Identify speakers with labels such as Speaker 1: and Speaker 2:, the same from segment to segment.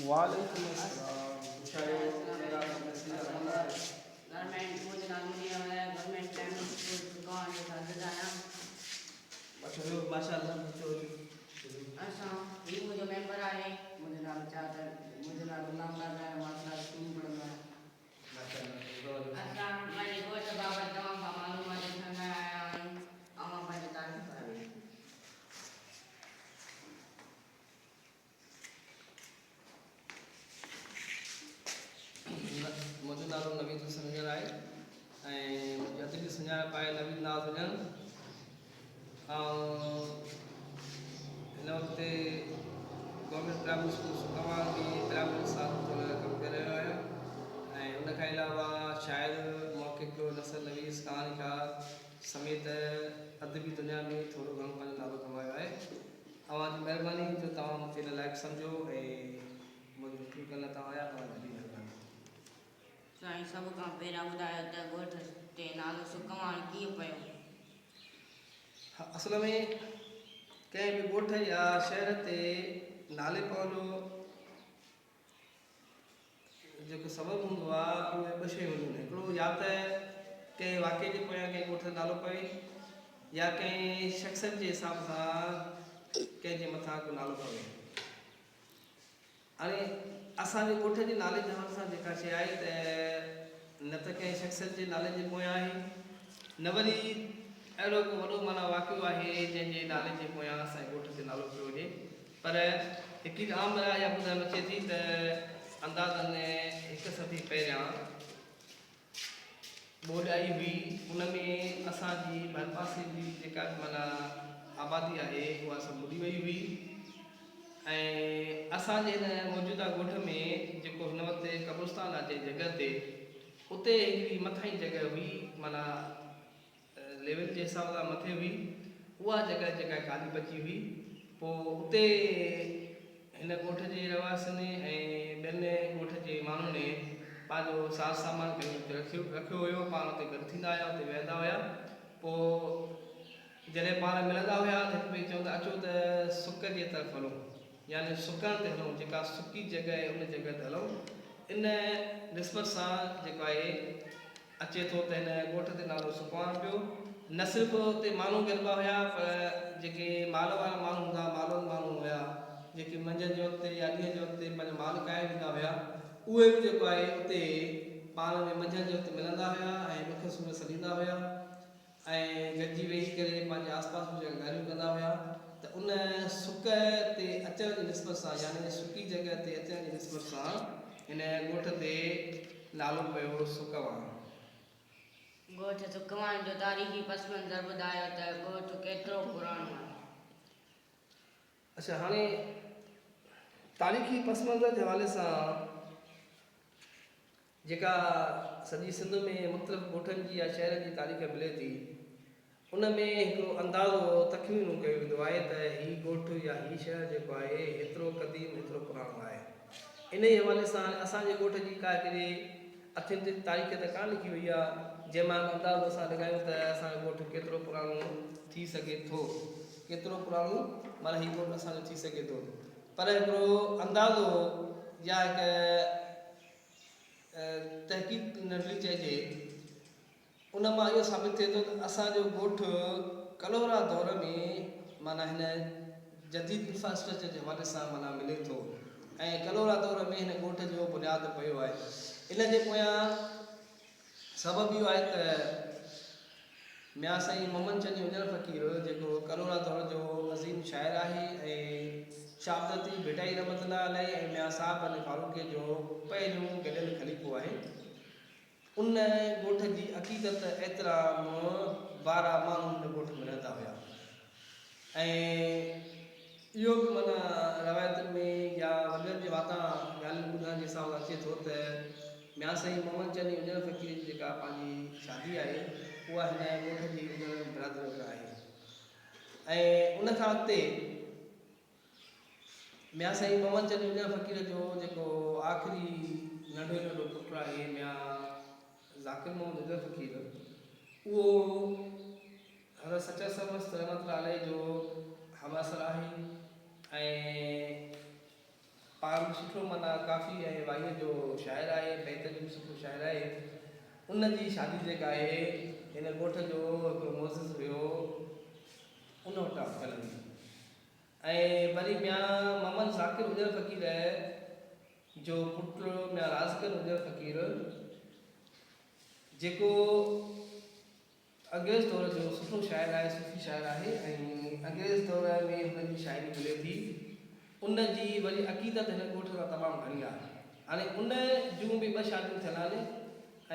Speaker 1: وعليڪم السلام خوش آهيو ڪهڙا حال
Speaker 2: گورنمينٽ منهنجو نالو منير احمد آهي گورنمينٽ پرائمري اسڪول سڪاڻ جو شاگرد آهيان.
Speaker 1: اچو ويهو ماشاءالله اچو اچو.
Speaker 2: اسان هي منهنجو ميمبر آهي. منهنجو نالو چاڪر منهنجو نالو غلام قادر آهي مان ڪلاس ٽو ۾ پڙهندو آهيان. اسان پنهنجي ڳوٺ بابت توهان کان معلومات وٺڻ لاء آيا آهيون اوهان پنهنجو تعارف ڪرايو.
Speaker 1: منهنجو نالو نويد حسين هجڻ آهي ۽ منهنجي ادبي سڃاڻپ آهي نويد ناز هجڻ. آئون هن وقت گورنمينٽ پرائمري اسڪول سڪاواڻ ۾ پرائمري استاد طور ڪم ڪري رهيو آهيان ۽ ان کان علاوه شاعر، محقق، نثر نويس، ڪهاڻيڪار سميت ادبي دنيا ۾ ٿورو گهڻو پنهنجو نالو ڪمايو آهي. اوهان جي مهرباني جو توهان مون کي ان لائق سمجهيو ۽ منهنجو انٽرويو ڪرڻ لاء توهان آيا اوهان جي وڏي مهرباني.
Speaker 2: سائين سڀ کان پهريان ٻڌايو ته ڳوٺ تي نالو سڪواڻ ڪيئن پيو؟
Speaker 1: ها اصل ۾ ڪنهن به ڳوٺ يا شهر تي نالي پوڻ جو جيڪو سبب هوندو آهي اهي ٻه شيون هونديون آهن هڪڙو يا ته ڪنهن واقعي جي پويان ڪنهن ڳوٺ جو نالو پوي يا ڪنهن شخصيت جي حساب سان ڪنهن جي مٿان ڪو نالو پوي. هاڻي اسان جي ڳوٺ جي نالي جي حوالي سان جيڪا شيء آهي ته نه ته ڪنهن شخصيت جي نالي جي پويان آهي نه وري اهڙو ڪو وڏو معنيٰ واقعو آهي جنهن جي نالي جي پويان اسان جي ڳوٺ تي نالو پيو هجي پر هڪڙي عام راء اها ٻڌڻ ۾ اچي ٿي ته اندازن هڪ صدي پهريان ٻوڏ آئي هئي، ان ۾ اسان جي ڀرپاسي جي جيڪا به معنيٰ آبادي آهي اها سڀ ٻڏي وئي هئي ۽ اسان جي هن موجوده ڳوٺ ۾ جيڪو هن وقت قبرستان آهي جنهن جڳهه تي اتي هڪڙي مٿاهين جڳهه هئي معنيٰ ليول جي حساب سان مٿي هئي، اها جڳهه جيڪا خالي بچي هئي، پوء اتي هن ڳوٺ جي رهواسين ۽ ٻين ڳوٺ جي ماڻهن پنهنجو ساز سامان کڻي اتي رکيو رکيو هيو، پاڻ اتي گڏ ٿيندا هيا، اتي ويهندا هيا، پوء جڏهن پاڻ ملندا هيا ته هڪ ٻئي کي چوندا اچو ته سڪ جي طرف هلون يعني سڪڻ تي هلون، جيڪا سڪي جڳهه آهي ان جڳهه تي هلون، ان نسبت سان جيڪو آهي. اچي ٿو ته هن ڳوٺ تي نالو سڪواڻ پيو. نه صرف اتي ماڻهو گڏبا هيا پر جيڪي مال وارا ماڻهو هوندا، مالوند ماڻهو هيا، جيڪي منجهند جي وقت يا ڏينهن جي وقت پنهنجو مال ڪاهي ويندا هيا، اهي به جيڪو آهي اتي پاڻ ۾ منجهند جي وقت ملندا هيا ۽ ڏک سور سليندا هيا ۽ گڏجي ويهي ڪري پنهنجي آس پاس جون جيڪا ڳالهيون ڪندا هيا ته ان سڪ تي اچڻ جي نسبت سان يعني سڪي جڳهه تي اچڻ جي نسبت سان هن ڳوٺ تي نالو پيو سڪواڻ.
Speaker 2: ڳوٺ سڪواڻ جو تاريخي پس منظر ٻڌايو ته ڳوٺ ڪيترو پراڻو آهي؟
Speaker 1: اڇا هاڻي تاريخي پس منظر جي حوالي سان جيڪا سڄي سنڌ ۾ مختلف ڳوٺن جي يا شهرن جي تاريخ ملي ٿي ان ۾ هڪڙو اندازو تخمينو ڪيو ويندو آهي ته هي ڳوٺ يا هي شهر جيڪو آهي هيترو قديم هيترو پراڻو آهي. انهيء حوالي سان اسان جي ڳوٺ جي ڪا هڪڙي اٿينٽڪ تاريخ ته ڪانه لکي وئي آهي جنهن مان هڪ اندازو اسان لڳايون ته اسان جو ڳوٺ ڪيترو پراڻو ٿي سگهي ٿو ڪيترو پراڻو معنيٰ هي ڳوٺ اسان جو ٿي سگهي ٿو پر هڪڙو اندازو يا هڪ تحقيق ننڍڙي چئجي ان مان اهو ثابت ٿئي ٿو ته اسان جو ڳوٺ ڪلهوڙا دور ۾ معنيٰ هن جديد انفراسٽرڪچر جي حوالي سان معنيٰ ملي ٿو ۽ ڪلهوڙا دور ۾ هن ڳوٺ جو بنياد پيو آهي. ان جي پويان سبب اهو آهي ته ميان سائين محمد چني اجڻ فقير جيڪو ڪلهوڙا دور جو عظيم شاعر آهي ۽ شاهه عبداللطيف ڀٽائي رحمة الله عليه ۽ ميان صاحب بن فاروقي جو پهريون گڏيل خليفو آهي. ان ڳوٺ جي عقيدت احترام وارا ماڻهو ان ڳوٺ ۾ رهندا هيا ۽ اهو به معنيٰ روايتن ۾ يا وڏڙن جي واتان ڳالهين ٻڌڻ جي حساب سان اچي ٿو ته ميان سائين محمد چني اجڻ فقير جي جيڪا پنهنجي شادي آهي اها هن ڳوٺ جي اجڻ برادري وٽ آهي ۽ ان کان اڳتي ميان سائين محمد چني اڃا فقير جو جيڪو آخري ننڍو ننڍو پٽ آهي ميان ذاڪر محمد اجڻ فقير اهو حضرت سچل سرمست رحمت الله عليه جو همعصر آهي ۽ پاڻ به. ڪافي سٺو معنيٰ ڪافي ۽ وائيء جو شاعر آهي، بيت جو به سٺو شاعر آهي. ان جي شادي جيڪا آهي هن ڳوٺ جو هڪڙو معزز هيو ان وٽان ٿيل هئي ۽ وري ميان محمد ذاڪر اجر فقير جو پٽ ميان رازڪر اجر فقير جيڪو انگريز دور جو سٺو شاعر آهي، صوفي شاعر آهي ۽ انگريز دور ۾ هن جي شاعري ملي ٿي. ان جي وري عقيدت هن ڳوٺ سان تمام گهڻي آهي. هاڻي ان جون به ٻه شاديون ٿيل آهن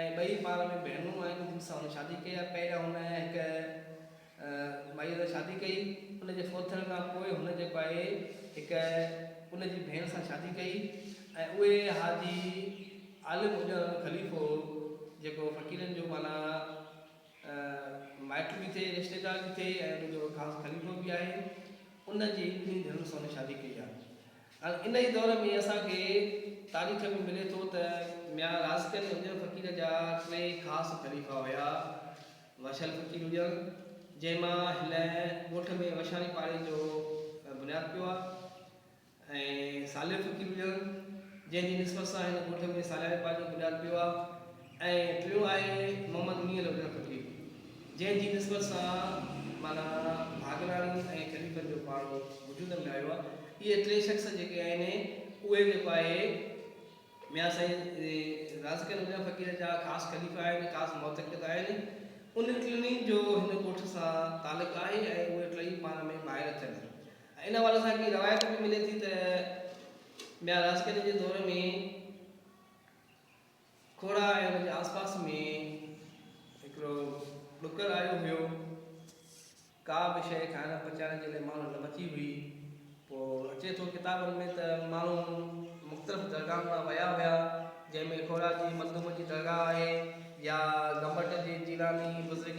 Speaker 1: ۽ ٻئي پاڻ ۾ ڀيڻون آهن جن سان هن شادي ڪئي آهي. پهريان هن هڪ مائيء سان شادي ڪئي، ان جي فوت ٿيڻ کان پوء هن جيڪو آهي هڪ ان جي ڀيڻ سان شادي ڪئي ۽ اهي حاجي عالم هجڻ خليفو جيڪو فقيرن جو معنيٰ مائٽ به ٿئي، رشتيدار به ٿئي ۽ ان جو خاص خليفو به آهي، ان جي ٻنهي ڌيئرن سان هن شادي ڪئي آهي. هاڻي ان ئي دور ۾ اسان کي تاريخ ۾ ملي ٿو ته ميان رازقن اجر فقير جا ٽي خاص خليفا هيا، وشل فقير هجڻ، جنهن مان هن ڳوٺ ۾ وشاڻي پاڙي جو بنياد پيو آهي. ۽ صالح فقير هجڻ، جنهن جي نسبت سان هن ڳوٺ ۾ صالحاڻي پاڙي جو بنياد پيو آهي ۽ ٽيون آهي محمد مينهل هجڻ فقير، جنهن جي نسبت سان معنيٰ ڀاڳناڻي ۽ خليفن جو پاڙو وجود ۾ آيو آهي. اهي ٽي شخص جيڪي آهن اهي جيڪو آهي ميان سائين رازقن هجڻ فقير جا خاص خليفا آهن، خاص معتقد آهن. انهن ٽنهي جو هن ڳوٺ سان تعلق آهي ۽ اهي ٽئي پاڻ ۾ ڀائر ٿين. ان حوالي سان هڪڙي روايت به ملي ٿي ته ميان رازقلي جي دور ۾ کوڙا ۽ ان جي آس پاس ۾ هڪڙو ڏڪر آيو هيو. ڪا به شيء کائڻ پچائڻ جي لاء ماڻهن نه بچي هئي. پوء اچي ٿو ڪتابن ۾ ته ماڻهو مختلف درگاهن ڏانهن ويا هيا، جنهن ۾ کوڙا جي مخدوم جي درگاهه آهي يا گمبٽ جي جيلاني بزرگ.